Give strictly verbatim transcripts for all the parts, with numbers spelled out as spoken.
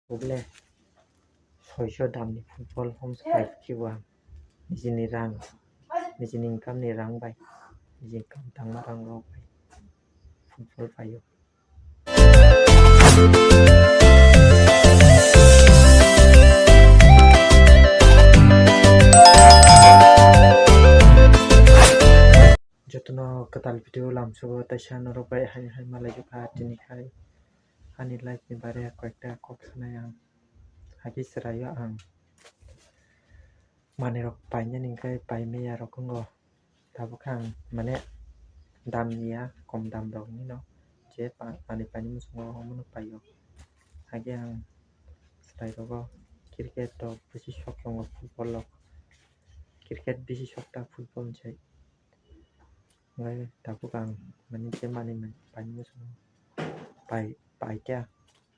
Ogle soiso damni football hom pai khe bo ang nijini rang, nijini income ni rang bai, nijini kam tangma rang rok bai football paio. Jotono kwtal video lamsogo, taisa norok bai hai hai malai kha tini khai ani life ni bare koyekta kok sanai ang. Hagi chwraio ang manwi rok painani hwnkhe paimaya rok wngo. Tabuk khe ang mane dam niya, kom dam rok ni no je pa-, manwi painani muchungo omono paio. Hagi ang chwrai rogo cricket rok bisi sok tongo, football rok, cricket bisi sok ta, football se. Hwnkhe tabuk ang mane je manwi painani muchungo pai, paikha.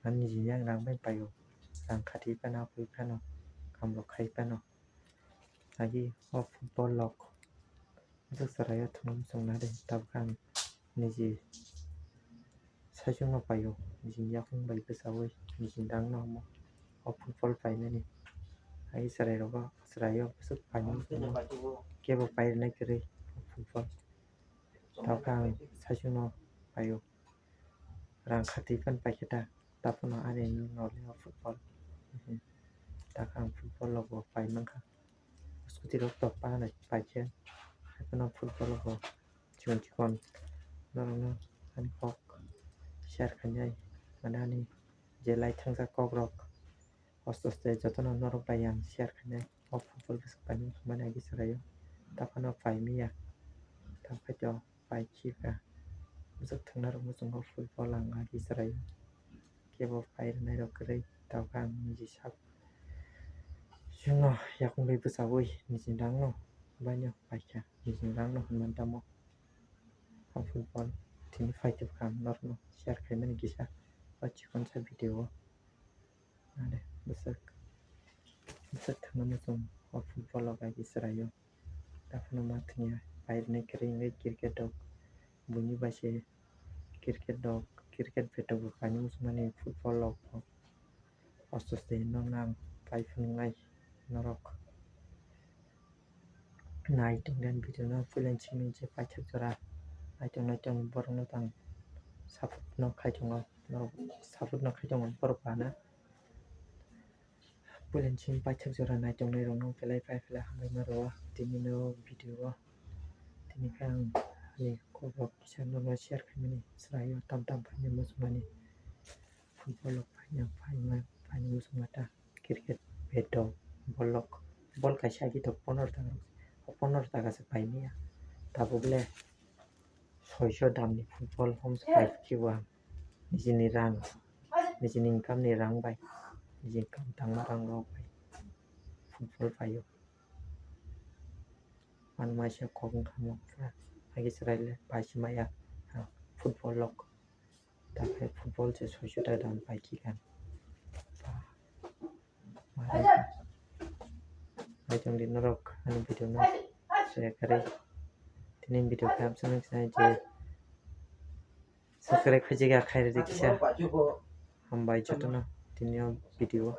Ani nijini ang rang bai paio, rang khati phano, abui phano, kam rok khai phano. Agi o football rok bwswk chwraio thwngwi chwng nai de, tabuk ang niji saichung no paio, nijini yakung bai bwchaui nijini rang no omo o football painani. Agi chwrai rogo, chwraio bwswk painani, kebo pai rwnai kwrwi o football. Tabuk ang saichung no paio. Rang khati phano paikhe ta, taphano ani nokni o football. Takha ang football rok bo pai mankha. Scooty rok tok pa hinwi paikhe. Haiphano football rok bo chikon chikon norokno ani kok share khainai, mane ani je lai thangjak kok rok. Aste aste jotono norok bai ang share khainai. O football bwswk paimani thangmani agi chwraio. Taphano paimaya. Tamo khaito pai khika. Bwswk thangna rok muchungo football ang agi chwraio. Kebo pai rwnai rok kwrwi. Tabuk ang niji sak. Chwngno yakung bai bwchaui nijini rangno baino paikha. Nijini rangno hwnmani tamo. O football tini phaitubukha ang norokno share khaimani kisa o chikonsa video o. Ade, bwswk, bwswk thangna muchung o football o bai chwraio. Taphano ma thwngya, pai rwnai kwrwi wngwi cricket rok, buini bai se cricket rok, cricket bat rok bo painani muchungmani, football rok bo. Aste aste norokno ang pai phunuknai norok. Nai tongdi ani video no, puila simi je paithak jora nai tong nai tong borok no tang support no khai tongo, norok support no khai tongo borok bana. Puila simi paithak jora nai tong nai rok no belai pai belai hambai ma rwo tini no video o. Tini khe ang ani kok rok kisa nono share khaimani chwraio, tam tam painani muchungmani. Football rok paina, paina, paina muchungma ta. Cricket bat rok, ball rok, ball kaisa agi tok pondro taka, o pondro taka se paimaya. Tabuk le soiso damni football hom se pai khe bo ang nijini rang, nijini income ni rang bai, nijini kam tangma rang rok bai football paio. Mani maisa kok wngkha mo pura, agi chwrai le pai se maya ang football rok. Takhai football se soiso ta dam pai khe kan. Ba. Nai tong di norok ani video no share kharwi. Tini video khe amsa nang sinai je subscribe khaijak ya khairidi kisa. Hambai jotono tini o video.